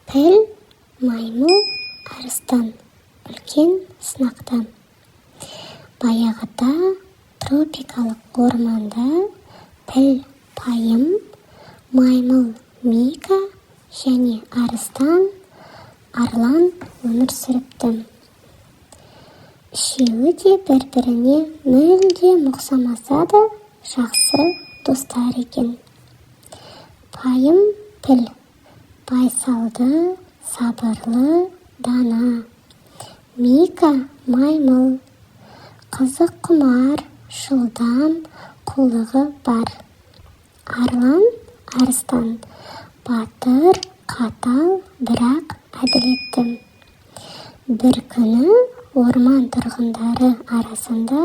Піл, маймыл, арыстан үлкен сынақта. Баяғыда тропикалық орманда піл Пайым, маймыл Мика және арыстан Арлан өмір сүріпті. Үшеуі де бір-біріне мүлдем ұқсамаса да, жақсы достар екен. Пайым — піл, байсалды, сабырлы, дана. Мика — маймыл, қызыққұмар, жылдам, қулығы бар. Арлан — арыстан, батыр, қатал, бірақ әділетті. Бір күні орман тұрғындары арасында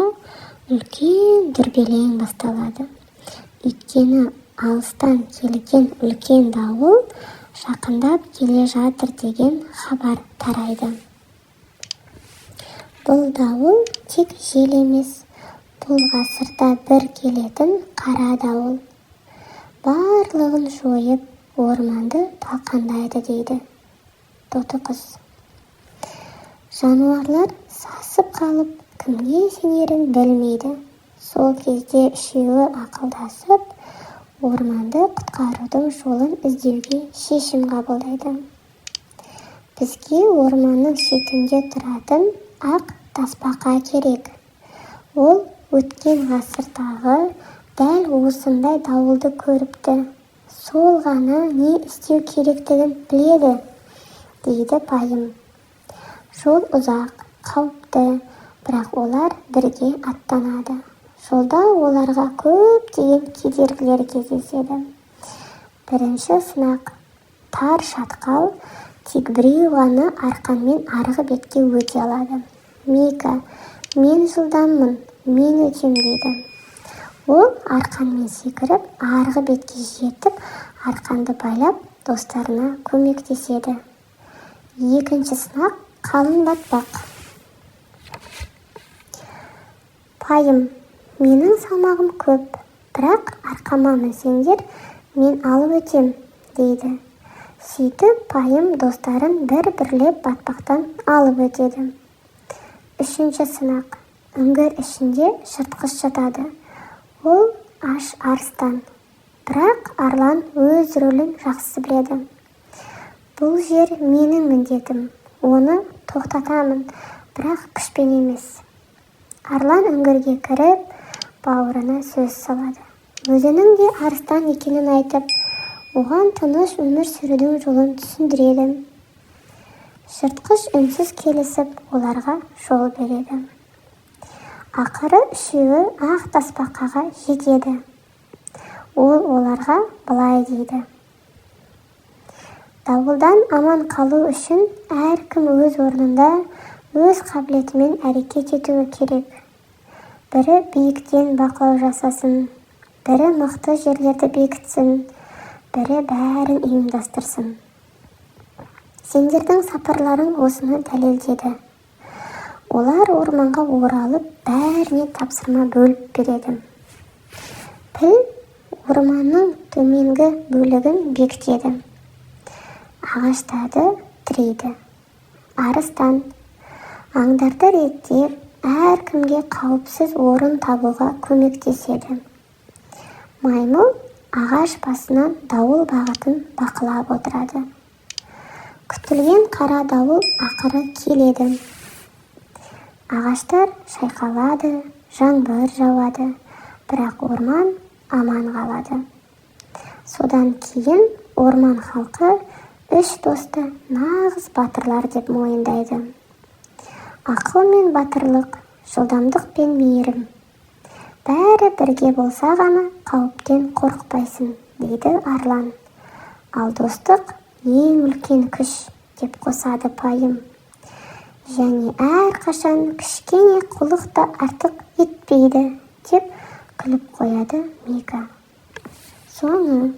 үлкен дүрбелең басталады. Өйткені алыстан келген үлкен дауыл жақындап келе жатыр деген хабар тарайды. Бұл дауыл тек жел емес, бұл ғасырда бір келетін қара дауыл. Барлығын жойып, орманды талқандайды, дейді тотықұс. Жануарлар сасып қалып, кімге сенерін білмейді. Сол кезде үшеуі ақылдасып, орманды құтқарудың жолын іздеуге шешім қабылдайды. «Бізге орманның шетінде тұратын ақ тасбақа керек. Ол өткен ғасырдағы дәл осындай дауылды көріпті. Сол ғана не істеу керектігін біледі», — дейді Пайым. Жол ұзақ, қауіпті, бірақ олар бірге аттанады. Жолда оларға көптеген кедергілер кездеседі. Бірінші сынақ — тар шатқал, тек біреу ғана арқанмен арғы бетке өте алады. Мика: «Мен жылдаммын, мен өтем», — дейді. Ол арқанмен секіріп, арғы бетке жетіп, арқанды байлап, достарына көмектеседі. Екінші сынақ — қалың батпақ. Пайым: «Менің салмағым көп, бірақ арқама мінсеңдер, мен алып өтем», — дейді. Сөйтіп Пайым достарын бір-бірлеп батпақтан алып өтеді. Үшінші сынақ: үңгір ішінде жыртқыш жатады. Ол аш арыстан. Бірақ Арлан өз рөлін жақсы біледі. «Бұл жер менің міндетім, оны тоқтатамын, бірақ күшпен емес». Арлан үңгірге кіріп, бауырына сөз салады. Өзінің де арыстан екенін айтып, оған тыныш өмір сүрудің жолын түсіндіреді. Жыртқыш үнсіз келісіп, оларға жол береді. Ақыры үшеуі ақ тасбақаға жетеді. Ол оларға былай дейді: «Дауылдан аман қалу үшін әркім өз орнында өз қабілетімен әрекет етуі керек. Бірі биіктен бақылау жасасын, бірі мықты жерлерді бекітсін, бірі бәрін ұйымдастырсын. Сендердің сапарларың осыны дәлелдеді». Олар орманға оралып, бәріне тапсырма бөліп береді. Піл орманның төменгі бөлігін бекітеді, ағаштарды тірейді. Арыстан аңдарды реттеп, әркімге қауіпсіз орын табуға көмектеседі. Маймыл ағаш басынан дауыл бағытын бақылап отырады. Күтілген қара дауыл ақыры келеді. Ағаштар шайқалады, жаңбыр жауады, бірақ орман аман қалады. Содан кейін орман халқы үш досты нағыз батырлар деп мойындайды. Ақыл мен батырлық, жылдамдық пен мейірім — бәрі бірге болса ғана қауіптен қорықпайсың, дейді Арлан. «Ал достық — ең үлкен күш», — деп қосады Пайым. «Және әрқашан кішкене қулық та артық етпейді», — деп күліп қояды Мика. Соңы.